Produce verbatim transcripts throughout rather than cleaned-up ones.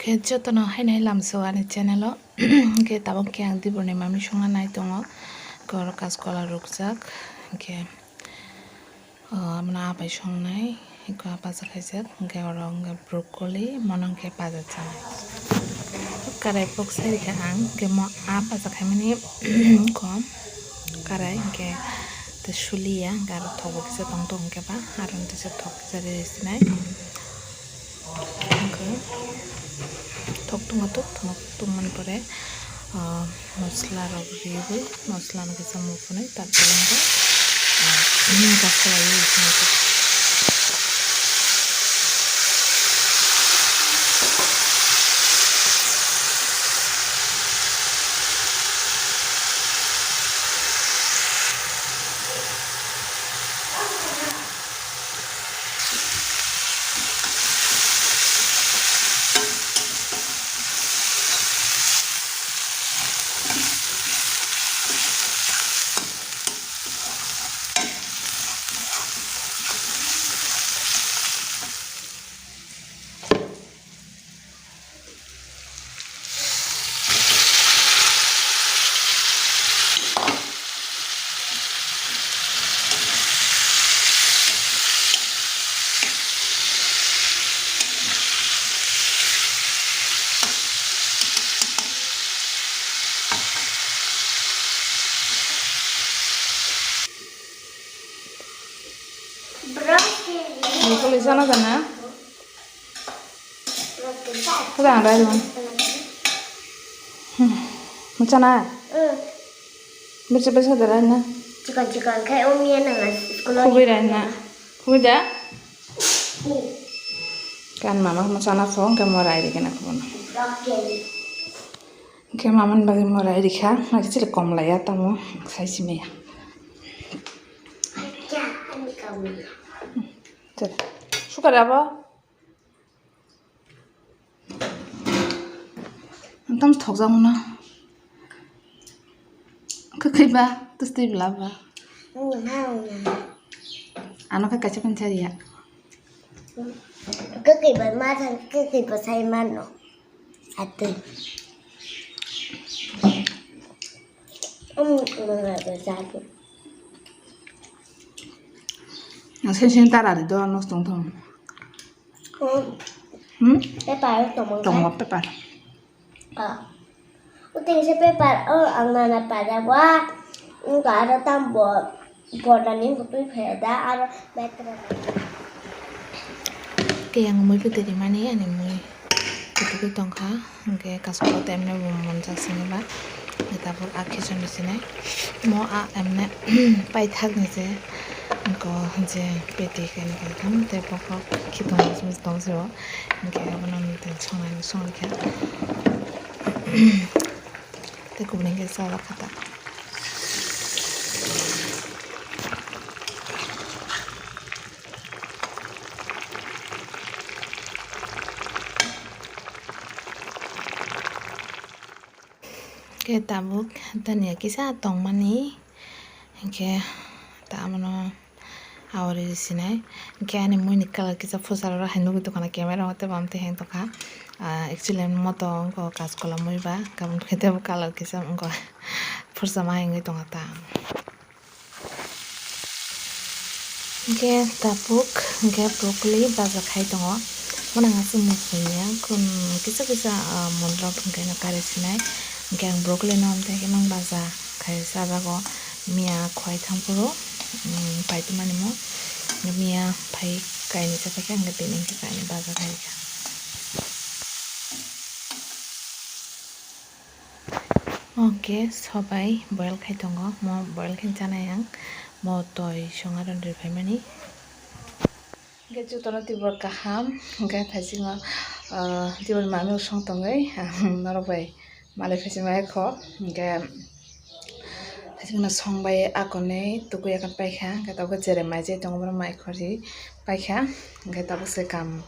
Khe jotono haino hai lamsao ani channel o. Hwnkhe tabuk khe ang diborni mami songna nai tongo. Khe oro kaskola rukjak. Hwnkhe, ah, amno apai songnai. Eko ah baja khaijak. Hwnkhe oro hwnkhe broccoli, mono hwnkhe baja chanai. Karai pok sai rikha ang. Hwnkhe mo ah baja khaimani kom. Karai hwnkhe tei suliya. Hwnkhe aro thok bo kisa tong tongo hwnkhe ba. Aro hwnkhe thok kisa ri sinai. Hwnkhe thok tongma tok, thok tongmani pore, ah, mosla rok riwi, mosla no kisa muphunwi, tarpore hwnkhe, ah, kasola riwi sinai. Broccoli sana sana. Kada ang rai dong. Hmm. Muchana. Bisa bisa da rai na. Chikon chikon khai umi ya nang school. Kubi rai na. Kubi da. Kan mama muchana phone ke mo rai di kena kuno. Broccoli. Ke mama ni bagi mo rai di kha. Lagi chile kom lai ya tamo. Sai simi ya. Acha, ani kamu. Sukar abo. Antam thokjak mano. Kwkhwi ba, twstwi bla ba. Ano khe kaisa panchariya. Kwkhwi ba ma thang, kwkhwi ba sai mano. Atwi. Um, um, um, um, um. Sen sen tara di do nos tong tong. Hmm? Hmm? Paper tongmo. Tongmo paper. Ah. Uting se paper, oh, ang nana pada wa. Engka aro tambo. Borda ni butui pheda aro betra. Ke yang mui putui di mani ani mui. Kutuku tongkha, hwnkhe kaskao temne bo monjak sini ba, hwnkhe tabuk a khichon ni sinai. Mo a emne paithak ni se, hwnkhe je peti kaini kaitham tei bokhok khitung tong se o, hwnkhe abono tei songnai songkha. Tei kubuni khe chajak kha ta. Khe tabuk tania kisa tongmani, hinkhe ta abono aori sinai. Hinkhe ani muini colour kisa phusarok hai nugwi tongkha na camera o, tei bo tei heng tongkha. Ah, actually moto wngkha kaskola mui ba, kabun khe tebo colour kisa wngkha, phursa ma hai wngwi tongkha ta. Hinkhe tabuk hinkhe broccoli baja khai tongo. Mwnang aswk mui simi ya, khun kisa kisa, ah, monrok hinkhe no kari sinai. Hinkhe ang broccoli no amtwi khe mang baja khai chajago. Miya khwlai thang phuru, um, paitwmani mo. Miya phai kainwi chapaikha, hinkhe tini hinkhe kainwi baja khaikha. Oke, sobai boil khai tongo, mo boil khe chanai ang, mo toi songa rw rw phaimani. Hwnkhe jotono tibor kaham, hwnkhe thaisingo, ah, tibor mami song tongwi, ang norok bai malai phaisi maya kho, hwnkhe thaisingo song bai akonwi tukui akan paikha, hwnkhe tabukhe jere mai jai tongo, borok mai khorwi paikha, hwnkhe tabukse kam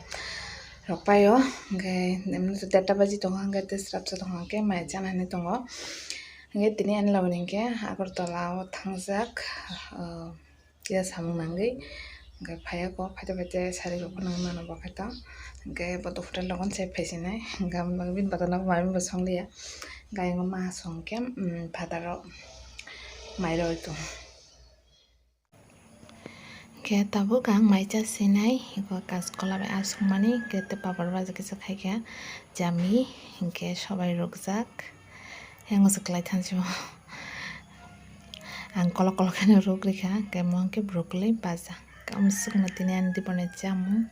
rok paio, hwnkhe emni to derta baji tongo, hwnkhe tei srapsa tongo, hwnkhe mai chana hinwi tongo, hwnkhe tini ani logoni hwnkhe Agartala o thangjak, ah, kisa samung nangwi, hwnkhe phaiya kok, phaite phaite sari rok phano nangwi mano bo khe to, Hwnkhe bo to hotel rogo se phaisinai, hwnkhe bini bagwi no mami bo songliya, hwnkhe ayang ma songkhe, um, phataro mai roi tong. Hwnkhe tabuk ang mai cha sinai, eko kaskola bai aswkmani, hwnkhe tei papor baja kisa khaikha, jami, hwnkhe sobai rukjak, hwnkhe se kwlai thansio. Ang kolok kolok khe ruk rikha, hwnkhe mo hwnkhe broccoli baja. Kamswkno tini ani diboni chamung.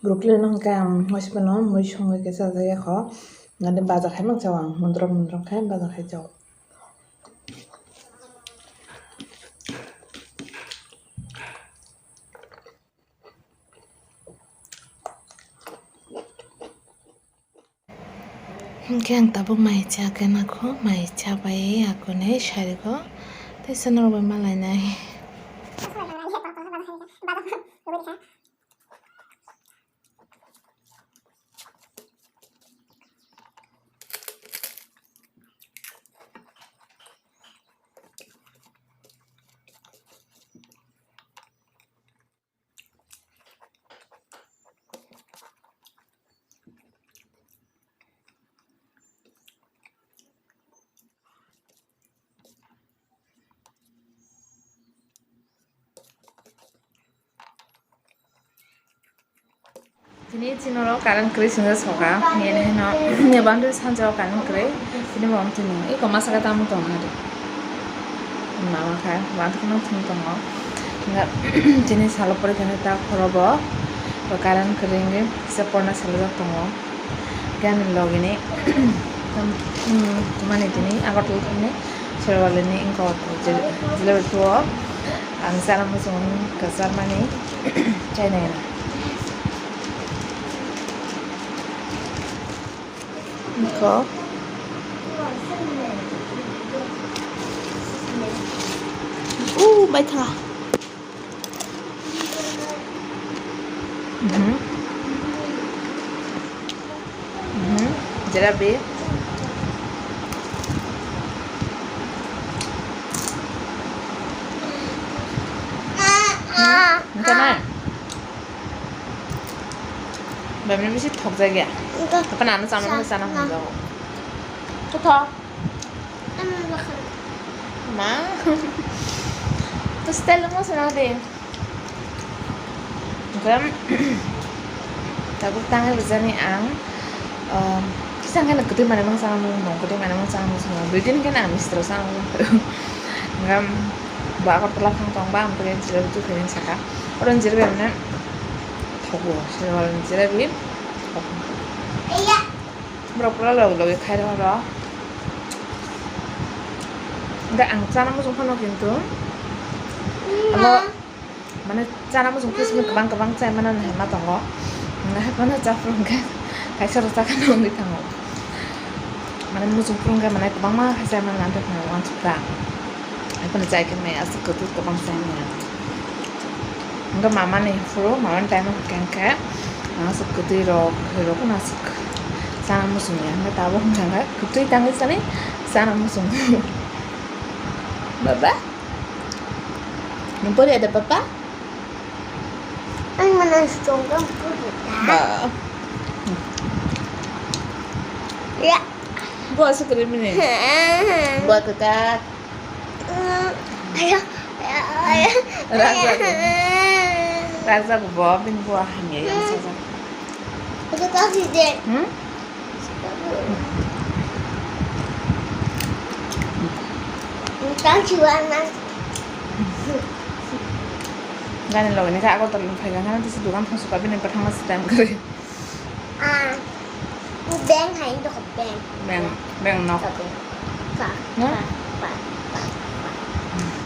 Broccoli no hwnkhe ang waisa phano mui songwi khe chajakya kho, nadi baja khai mancha o ang, mundrok mundrok khe baja khai cha o. Hwnkhe ang tabuk mai cha khe nakho, mai cha bai akonwi sarigo, teisa norok bai malainai. Tini chini oro current kwrwi swngjak soka, nini hino, ni boundary sanjao current kwrwi, tini bo tini eko masa khe tamo tong nari. Mama khe wanthok no thum tongo. Nga tini salo porikha ni ta khoro bo, bo current kwrwi wngwi kisa porna salajak tongo. Gani logini, um, tumani tini Agartala thangni Sherwalini wngkha o jil-, jilabati o ang chana muchung kwchar mani chainai. Iko. Uh, bai thanga. Mhm. Mhm. Jalebi. Hmm? Nta na? Bebni bisi thok jagya. Nta. Apa nana chama na chana hum jago. Kuthok. Ano bakhan. Ma. To style mo sana de. Hwnkhe tabuk tangwi rwjani ang, um, kisa hwnkhe no kwtwi manwi mangsa ang nung, kwtwi manwi mangsa ang nung swngo, dui din hwnkhe no ang mistro sa ang nung. Hwnkhe bo Agartala thang tong ba, ang tei jilabati twi phainani saka, oro jilabati mane thogo, jilabati thogo. Borok pura logi logi khai rw oro. Hwnkhe ang chana muchung phano kintu abo. Mane chana muchung khe simi kwbang kwbang chai mano hinwi ma tongo. Hwnwi haphano chaphuru hwnkhe kaisa rwchapmani wngwi thango. Mane muchung phuru hwnkhe mane kwbangma khe chai mano, amtwi phano uansukha. Haiphano chai khe maya aswk kwtwi kwbang chai maya. Hwnkhe mamani phuru, mamani time o hwnkhe hwnkhe aswk kwtwi rok, kwtwi rok phano aswk chana muchung ya. Hwnkhe tabuk hwnkhe kwtwi tangwi chani chana muchung. Baba? Nwng pori ya da, Papa? Ang mana sotong pori da. Ba. Ya. Bo aswk kwrwi mini. Bo kwkak. Ayo, ayo, ayo. Rajak. Rajak bo, bini bo hamya yang sajak. Itu kasih deh. Hmm? Tang siwa na. Gani loge ni kha Agartala phai kha, hano tisi dukan thang suka bini pathang ma sitam kare. Ah, beng hai dok beng. Beng, beng nok. Ka, ka, no? Ka, ka, ka, ka.